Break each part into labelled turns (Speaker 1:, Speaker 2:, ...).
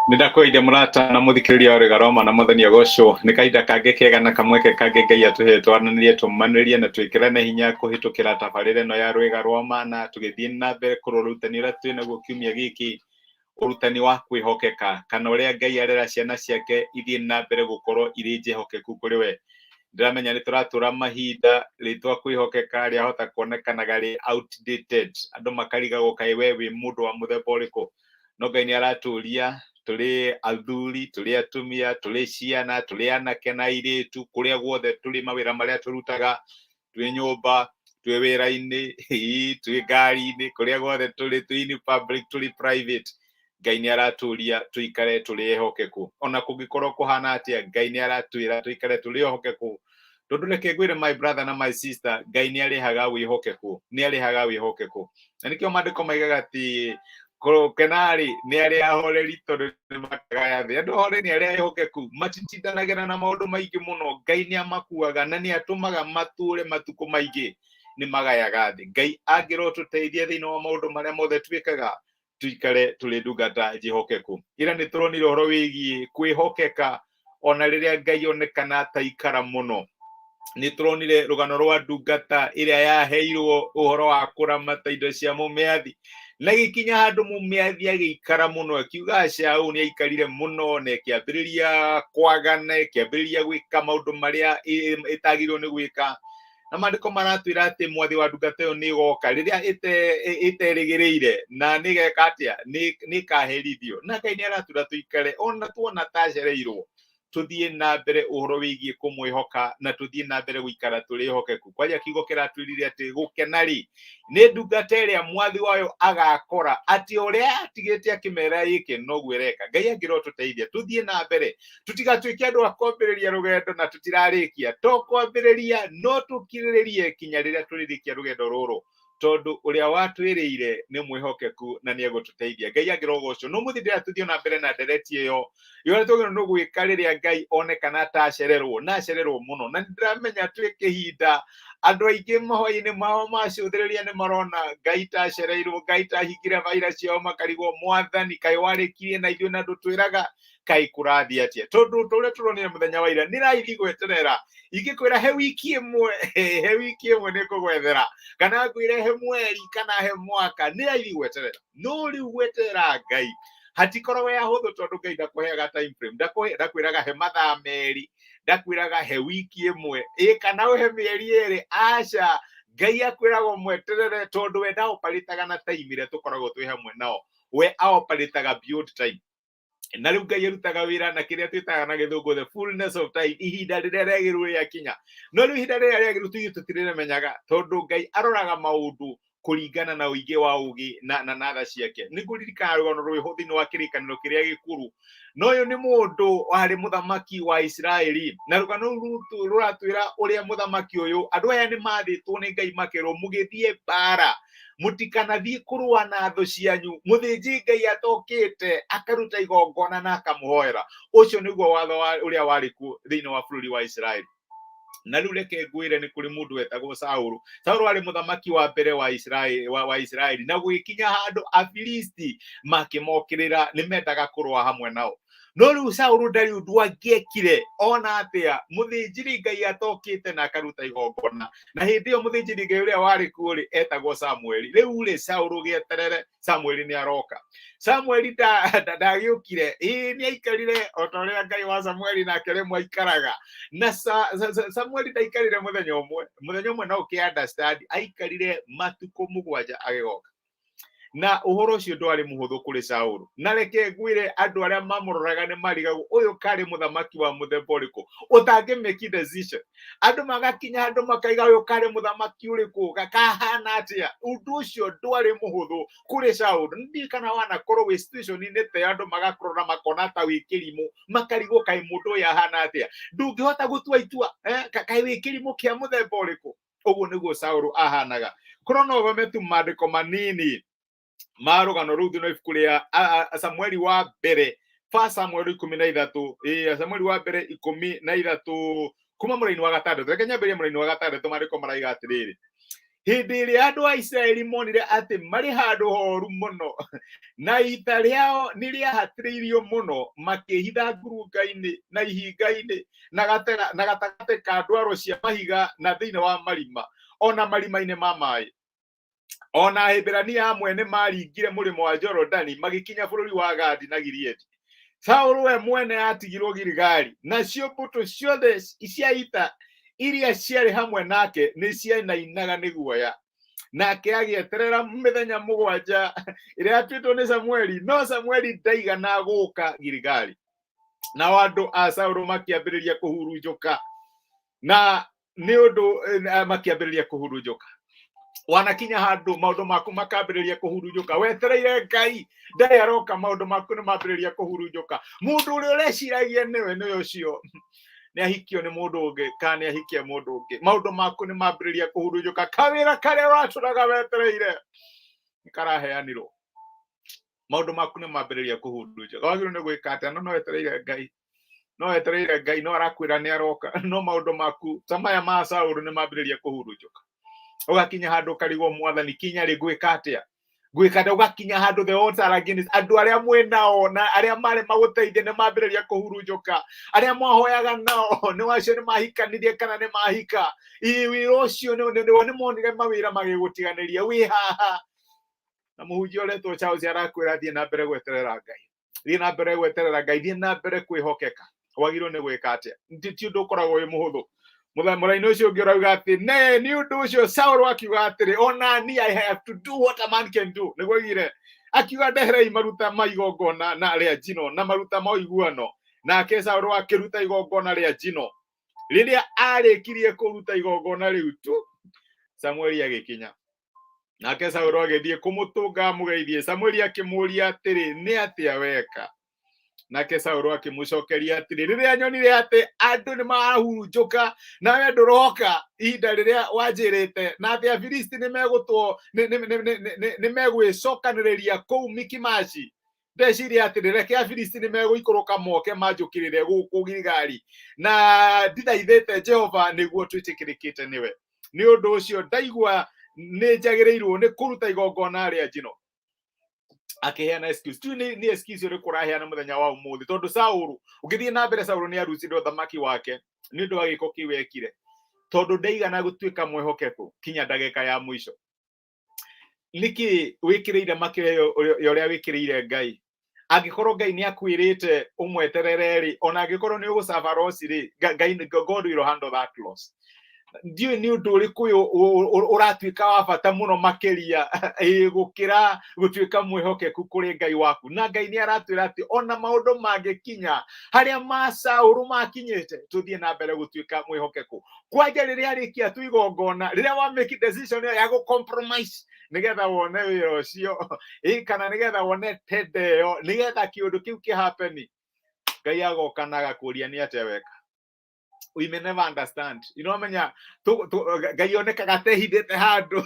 Speaker 1: Nĩ ndakũgeithia mũrata na mũthikĩrĩria wa Rwĩga Roma na Mwathani agocwo. Nĩ kahinda kangĩ kega na kamweke kangĩ Ngai atũhe twaranĩrie, tũmanĩrie na twĩkĩrane hinya kũhĩtũkĩra tabarĩra ĩno ya Rwĩga Roma na tũgĩthiĩ na mbere kũrora ũrutani ũrĩa twĩ naguo kiumia gĩkĩ, ũrutani wa kwĩhokeka kana ũrĩa Ngai arera ciana ciake ithiĩ na mbere gũkorwo irĩ njĩhokeku kũrĩ we. Ndĩramenya nĩ tũratũra mahinda rĩtwa kwĩhokeka rĩahota kuonekanaga rĩ outdated, andũ makarigagwo kaĩ we wĩ mũndũ wa mũthemba ũrĩkũ. No Ngai nĩ aratũria tũrĩ athuri, tũrĩ atumia, tũrĩ ciana, tũrĩ anake na airĩtu, kũrĩa guothe tũrĩ, mawĩra marĩa tũrutaga, twĩ nyũmba, twĩ wĩra-inĩ, twĩ ngari-inĩ, kũrĩa guothe tũrĩ, twĩ in public, tũrĩ private, Ngai nĩ aratũria tũikare tũrĩ ehokeku. Ona kũngĩkorwo kũhana atĩa, Ngai nĩ aratwĩra tũikare tũrĩ ehokeku. Tondũ reke ngwĩre my brother na my sister, Ngai nĩ arĩhaga wĩhokeku, nĩ arĩhaga wĩhokeku. Na nĩkĩo maandĩko maigaga atĩ kũkena-rĩ nĩ arĩa ahoreri tondũ nĩ makagaya thĩ. Andũ ahoreri nĩ arĩa ehokeku, matitindanagĩra na maũndũ maingĩ mũno. Ngai nĩ amakuaga na nĩ atũmaga matũũre matukũ maingĩ, nĩ magayaga thĩ. Ngai angĩrotũteithia thĩinĩ wa maũndũ marĩa mothe twĩkaga, tuikare tũrĩ ndungata njĩhokeku. Ira nĩ tũronire ũhoro wĩgiĩ kwĩhokeka ona rĩrĩa Ngai onekana taikara mũno. Nĩ tũronire rũgano rwa ndungata ĩrĩa yaheirwo ũhoro wa kũramata indo cia mũmĩathi, na gĩkinya handũ mũmĩathi agĩikara mũno, akiuga aca, ũũ nĩ aikarire mũno, na ĩkĩambĩrĩria kwagana, ĩkĩambĩrĩria gwĩka maũndũ marĩa ĩtagĩrĩirwo nĩ gwĩka. Na maandĩko maratwĩra atĩ mwathi wa ndungata ĩyo nĩ ĩgoka rĩrĩa ĩterĩgĩrĩire, na nĩ ĩgeka atĩa? Nĩ ĩkaherithio. Na Ngai nĩ aratwĩra tũikare ona tuona tacereirwo, tũthiĩ na mbere ũhoro wĩgiĩ kũmwĩhoka na tũthiĩ na mbere gũikara tũrĩ ehokeku. Kwaja kiugo kĩratwĩrire atĩ gũkena rĩ nĩ ndungata ĩrĩa mwathi wayo agakora atĩ ũrĩa atigĩte akĩmera ĩke noguo ĩreka. Ngai angĩrotũteithia tũthiĩ na mbere, tũtigatuĩke andũ a kwambĩrĩria rũgendo na tũtirarĩkia. To kwambĩrĩria, no tũkirĩrĩrie kinya rĩrĩa tũrĩrĩkia rũgendo rũrũ, tondũ ũrĩa watwĩrĩire nĩ mwĩhokeku na nĩ egũtũteithia. Ngai angĩrogocwo. No mũthĩ ndĩra tũthiĩ na mbere na ndereti ĩyo ĩrĩa tũgĩrĩirwo nĩ gwĩka rĩrĩa Ngai onekana ta acererwo, na acererwo mũno. Na nĩndĩramenya twĩ kĩhinda andũ aingĩ mahoya-inĩ mao macũthĩrĩria nĩ marona Ngai ta acereirwo, Ngai ta ahingire baira ciao, makarigwo Mwathani kaĩ warĩkirie na ithuĩ na ndũtwĩraga kaĩ kũrathiĩ atĩa? Tondũ ta ũrĩa tũronire mũthenya wa ira, nĩ raithi gweterera. Ingĩkwĩra he wiki ĩmwe, he wiki ĩmwe nĩ ngũgwethera, kana ngwĩre he mweri kana he mwaka, nĩ raithi gweterera. No rĩu gweterera Ngai hatikoragwo ya hũthũ, tondũ Ngai ndakũheaga time frame, ndakwĩraga he mathaa merĩ, ndakwĩraga he wiki ĩmwe, ĩ kana ũhe mĩeri ĩrĩ, aca. Ngai akwĩraga ũmweterere, tondũ we ndaoparĩtaga na time ĩrĩa tũkoragwo twĩ hamwe nao, we aoparĩtaga beyond time. Na rĩu Ngai arutaga wĩra na kĩrĩa twĩtaga na gĩthũngũ the fullness of time, ihinda rĩrĩa rĩagĩrĩirwo rĩakinya. No rĩu ihinda rĩrĩa rĩagĩrĩirwo tuge tũtirĩmenyaga, tondũ Ngai aroraga maũndũ kũringana na ũingĩ wa ũgĩ na natha ciake. Nĩ ngũririkana rũgano rwĩho thĩinĩ wa kĩrĩkanĩro kĩrĩa gĩkũrũ. Na ũyũ nĩ mũndũ warĩ mũthamaki wa Isiraeli, na rũgano rũu rũratwĩra ũrĩa mũthamaki ũyũ, andũ aya nĩ mathĩtwo nĩ Ngai makerwo mũgĩthiĩ mbara mũtikanathiĩ kũrũa na thũ cianyu mũthĩnji Ngai atokĩte akaruta igongona na akamũhoera. Ũcio nĩguo watho ũrĩa warĩ kuo thĩinĩ wa bũrũri wa Isiraeli. Na rĩu reke ngwĩre, nĩ kũrĩ mũndũ wetagwo Saũlũ. Saũlũ arĩ mũthamaki wa mbere wa Isiraeli, wa Isiraeli, na gũgĩkinya handũ Afilisti makĩmokĩrĩra, nĩ mendaga kũrũa hamwe nao. No rĩu Saũlũ ndarĩ ũndũ angĩekire ona atĩa mũthĩnjĩri Ngai atokĩte na akaruta igongona. Na hĩndĩ ĩyo mũthĩnjĩri Ngai ũrĩa warĩ kuo rĩ, etagwo Samueli. Rĩu rĩ, Saũlũ gĩeterere Samueli nĩ aroka. Samueli ndagĩũkire, ĩĩ nĩ aikarire o ta ũrĩa Ngai wa Samueli nake rĩmwe aikaraga. Na Samueli ndaikarire mũthenya ũmwe, mũthenya ũmwe no ũkĩ understand, aikarire matukũ 7 agĩgoka. Na ũhoro ũcio ndwarĩ mũhũthũ kũrĩ Saũlũ. Na reke ngwĩre, andũ arĩa mamũroraga nĩ marigagwo ũyũ karĩ mũthamaki wa mũthemba ũrĩkũ ũtangĩ make decision. Andũ magakinya handũ makaiga ũyũ karĩ mũthamaki ũrĩkũ, kahana atĩa? Ũndũ ũcio ndwarĩ mũhũthũ kũrĩ Saũlũ. Nĩ kana wanakorwo wĩ situation-inĩ ta ĩyo, andũ magakũrora makona ta wĩ kĩrimũ, makarigwo kaĩ mũndũ ũyũ ahana atĩa, ndũngĩhota gũtua itua, kaĩ wĩ kĩrimũ kĩa mũthemba ũrĩkũ? Ũguo nĩguo Saũlũ ahanaga. Korwo no ũthome tu maandĩko manini ma rũgano rũu thĩinĩ wa ibuku rĩa Samueli wa mbere, First Samuel 13, Samueli wa mbere 13, kuma mũraini wa gatandatũ. Reke nyambĩrĩrie mũraini wa gatandatũ. Maandĩko maraiga atĩrĩrĩ: Hĩndĩ ĩrĩa andũ a Isiraeli monire atĩ marĩ handũ horu mũno na ita rĩao nĩ rĩahatĩrĩirio mũno, makĩĩhitha ngurunga-inĩ na ihinga-inĩ na gatagatĩ ka ndwaro cia mahiga na thĩinĩ wa marima, o na marima-inĩ ma maĩ. O na Ahibirania amwe nĩ maaringire mũrĩmo wa Jorodani magĩkinya bũrũri wa Gadi na Gileadi. Saũlũ we mwene aatigirwo Giligali, nacio mbũtũ ciothe cia ita iria ciarĩ hamwe nake nĩ ciainainaga nĩ guoya. Nake agĩeterera mĩthenya 7 ĩrĩa yatuĩtwo nĩ Samueli, no Samueli ndaigana gũũka Giligali. Nao andũ a Saũlũ makĩambĩrĩria kũhurunjũka, na nĩ ũndũ makĩambĩrĩria kũhurunjũka. Wanakinya handũ maũndũ maku makambĩrĩria kũhurunjũka, wetereire Ngai ndarĩ aroka, maũndũ maku nĩ mambĩrĩria kũhurunjũka. Mũndũ ũrĩa ũreciragia nĩwe nĩwe ũcio nĩ ahikio nĩ mũndũ ũngĩ kana nĩ ahikia mũndũ ũngĩ, maũndũ maku nĩ mambĩrĩria kũhurunjũka. Kawĩra karĩa ũratũraga wetereire nĩ karaheanirwo, maũndũ maku nĩ mambĩrĩria kũhurunjũka. Wagĩrĩirwo nĩ gwĩka atĩa? No wetereire Ngai, no wetereire Ngai, no arakwĩra nĩ aroka, no maũndũ maku ta maya ma Saũlũ nĩ mambĩrĩria kũhurunjũka. Ũgakinya handũ ũkarigwo, Mwathani, kinya rĩ ngwĩka atĩa? Ngwĩka atĩa? Ũgakinya handũ the odds are against andũ arĩa mwĩ nao na arĩa marĩ magũteithia nĩ mambĩrĩria kũhurunjũka. Arĩa mwahoyaga nao nĩ wacio nĩ mahikanirie kana nĩ mahika. Ĩ wĩra ũcio nĩ monire mawĩra magĩgũtiganĩria wĩ haha. Na mũhunjia ũretwo Charles arakwĩra thiĩ na mbere gweterera Ngai, thiĩ na mbere gweterera Ngai, thiĩ na mbere kwĩhokeka. Wagĩrĩirwo nĩ gwĩka atĩa? Ti ũndũ ũkoragwo wĩ mũhũthũ. Mũraini ũcio ũngĩ ũrauga atĩ ne nĩ ũndũ ũcio Saũlũ akiuga atĩrĩ, ona niĩ I have to do what a man can do. Nĩguo oigire, akiuga ndeherei maruta ma igongona na rĩa njino na maruta ma ũiguano. Nake Saũlũ akĩruta igongona rĩa njino. Rĩrĩa arĩkirie kũruta igongona rĩu tu, Samueli agĩkinya. Nake Saũlũ agĩthiĩ kũmũtũnga amũgeithie. Samueli akĩmũũria atĩrĩ, nĩ atĩa weka? Nake Saũlũ akĩmũcokeria atĩrĩ, rĩrĩa nyonire atĩ andũ nĩ marahurunjũka nawe ndũroka ihinda rĩrĩa wanjĩrĩte, na atĩ Afilisti nĩ megwĩcokanĩrĩria kũu Mikimashi, ndeciria atĩrĩ, reke Afilisti nĩ megũikũrũka moke manjũkĩrĩre gũkũ Giligali, na ndithaithĩte Jehova nĩguo twĩtĩkĩrĩkĩte nĩwe. Nĩ ũndũ ũcio ndaigua nĩ njagĩrĩirwo nĩ kũruta igongona rĩa njino. Akĩheana excuse tu, nĩ excuse ũrĩkũ ũraheana mũthenya wa ũmũthĩ? Tondũ Saũlũ, ũngĩthiĩ na mbere, Saũlũ nĩ arucirwo ũthamaki wake nĩ ũndũ wa gĩko kĩu ekire, tondũ ndaigana gũtuĩka mwĩhokeku kinya ndagĩka ya mũico. Nĩkĩ wĩkĩrĩire makĩria ya ũrĩa wĩkĩrĩire Ngai? Angĩkorwo Ngai nĩ akwĩrĩte ũmweterere rĩ, ona angĩkorwo nĩ ũgũcaba loss rĩ, Ngai, God will handle that loss. Ndiũĩ nĩ ũndũ ũrĩkũ ũyũ ũratuĩka wa bata mũno makĩria gũkĩra gũtuĩka mwĩhokeku kũrĩ Ngai waku. Na Ngai nĩ aratwĩra atĩ ona maũndũ mangĩkinya harĩa ma Saũlũ makinyĩte, tũthiĩ na mbere gũtuĩka mwĩhokeku. Kwanja rĩrĩa arĩkia tu igongona, rĩrĩa wa make decision ĩyo ya gũ compromise nĩgetha wone wĩra ũcio, kana nĩgetha wone tenda ĩyo, nĩgetha kĩũndũ kĩu kĩ happen, Ngai agoka na agakũria nĩ atĩa weka. We may never understand. You know, menya Ngai onekaga atehithĩte handũ,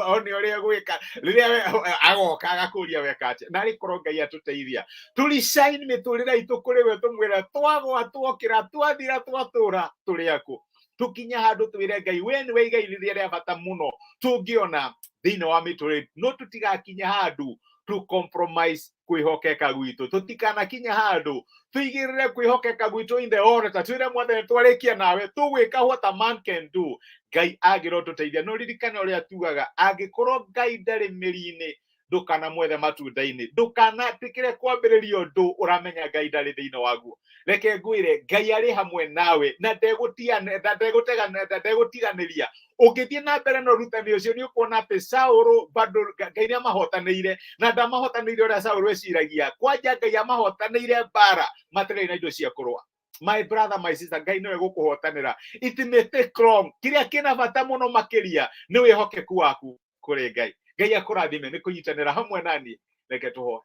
Speaker 1: one ũrĩa gwĩka rĩrĩa agoka agakũria weka atĩa. Na arĩ korwo Ngai atũteithia tũricine mĩtũrĩre itũ kũrĩ we, tũmwĩre twagwa, twokĩra, twathira, twatũra, tũrĩ aku, tũkinye handũ twĩre Ngai we nĩwe igai rĩrĩa rĩa bata mũno tũngĩona thĩinĩ wa mĩtũrĩre. No tũtigakinye handũ to compromise kwĩhokeka gwitũ, tũtikanakinye handũ tũigĩrĩre kwĩhokeka gwitũ in the altar, twĩre Mwathani twarĩkia nawe tũgwĩka what a man can do. Ngai agĩrwo tũteithia. No ririkane ũrĩa tugaga, angĩkorwo Ngai ndarĩ mĩri-inĩ, ndũkanamwethe matunda-inĩ. Ndũkanatĩkĩre kwambĩrĩria ũndũ ũramenya Ngai ndarĩ thĩinĩ waguo. Reke ngwĩre, Ngai arĩ hamwe nawe na ndegũtiganĩria. Ũngĩthiĩ na mbere na ũrutani ũcio, nĩ ũkuona atĩ Saũlũ bado Ngai nĩ amahotanĩire, na ndamahotanĩire ũrĩa Saũlũ eciragia. Kwanja Ngai amahotanĩire mbara matarĩ na indo cia kũrũa. My brother, my sister, Ngai nĩwe gũkũhotanĩra. It may take long. Kĩrĩa kĩna bata mũno makĩria nĩ wĩhokeku waku kũrĩ Ngai. Ngai akũrathime nĩ kũnyitanĩra hamwe naniĩ. Reke tũhoe.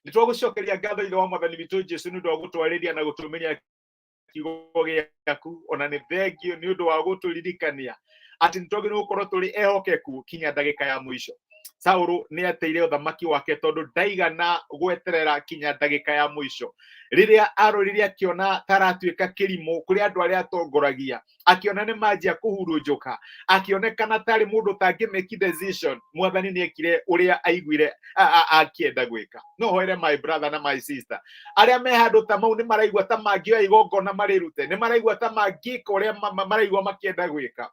Speaker 1: Nĩ twagũcokeria ngatho, Ithe wa Mwathani witũ Jesu, nĩ ũndũ wa gũtwarĩria na gũtũmenya kiugo gĩaku. Ona nĩ thengio nĩ ũndũ wa gũtũririkania atĩ nĩ twagĩrĩirwo gũkorwo tũrĩ ehokeku kinya ndagĩka ya mũico. Saũlũ nĩ ateire ũthamaki wake tondũ ndaigana gweterera kinya ndagĩka ya mũico. Rĩrĩa arorire akĩona ta aratuĩka kĩrimũ kũrĩ andũ arĩa atongoragia, akĩona nĩ manjia kũhurunjũka, akĩonekana tarĩ mũndũ ũtangĩ make decision. Mwathani nĩ ekire ũrĩa aiguire akĩenda gwĩka. No hoere my brother na my sister arĩa me handũ ta mau, nĩ maraigua ta mangĩoya igongona marĩrute, nĩ maraigua ta mangĩka ũrĩa maraigua makĩenda gwĩka.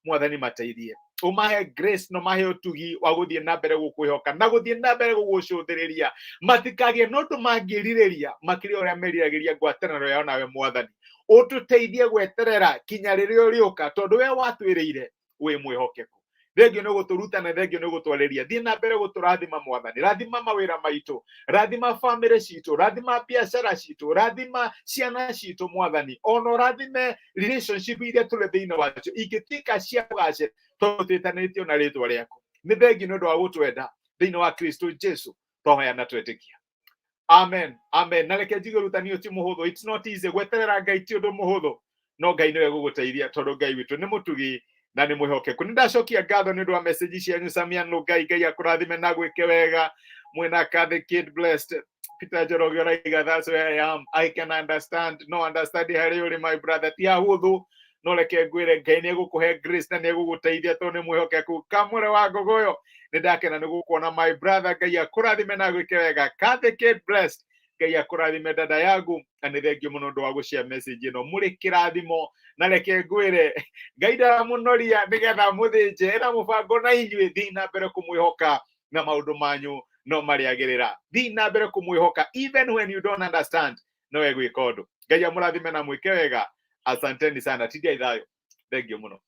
Speaker 1: Mwathani mateithie, umahe grace no mahe ũtugi wa gũthiĩ na mbere gũkwĩhoka na gũthiĩ na mbere gũgũcũthĩrĩria, matikagĩe na ũndũ mangĩrirĩria makĩria ũrĩa meriragĩria ngwatanĩro yao nawe. Mwathani, ũtũteithie gweterera kinya rĩrĩa ũrĩũka, tondũ we watwĩrĩire wĩ mwĩhokeku. Thengio nĩ gũtũruta na thengio nĩ gũtwarĩria. Thiĩ na mbere gũtũrathima, Mwathani. Rathima mawĩra maitũ, rathima bamĩrĩ citũ, rathima biacara citũ, rathima ciana citũ, Mwathani. Ona ũrathime relationship iria tũrĩ thĩinĩ wacio ingĩtuĩka cia kũgacĩra, tondũ twĩtanĩtio na rĩtwa rĩaku. Nĩ thengi nĩ ũndũ wa gũtwenda thĩinĩ wa Kristo Jesu, twahoya na twetĩkia, amen, amen. Na reke njigue ũrutani ũyũ ti mũhũthũ. It's not easy. Gweterera Ngai ti ũndũ mũhũthũ, no Ngai nĩwe gũgũteithia, tondũ Ngai witũ nĩ mũtugi na nĩ mwĩhokeku. Nĩ ndacokia ngatho nĩ ũndũ wa message cianyu. Samiano, Ngai Ngai akũrathime na gwĩke wega. Mwĩna Kathy Kid Blessed, Peter Njoroge ũraiga, "That's where I am. I can understand." No understand harĩ ũrĩ, my brother, ti hahũthũ, no reke ngwĩre Ngai nĩ egũkũhe grace na nĩ egũgũteithia tondũ nĩ mwĩhokeku. Kamũre wa Ngogoyo, nĩ ndakena nĩ gũkuona, my brother. Ngai akũrathime na gwĩke wega. Kathy Kid Blessed, Ngai akũrathime, dada yangu, na nĩ thengio mũno ũndũ wa gũshare message ĩno. Mũrĩ kĩrathimo, na reke ngwĩre Ngai ndaramũnoria nĩgetha mũthĩnje, ena mũbango na inyuĩ. Thiĩ na mbere kũmwĩhoka na maũndũ manyu no marĩagĩrĩra. Thiĩ na mbere kũmwĩhoka even when you don't understand, no egwĩka ũndũ. Ngai amũrathime na mwĩke wega. Asanteni sana, tindiai thayũ, thengio mũno.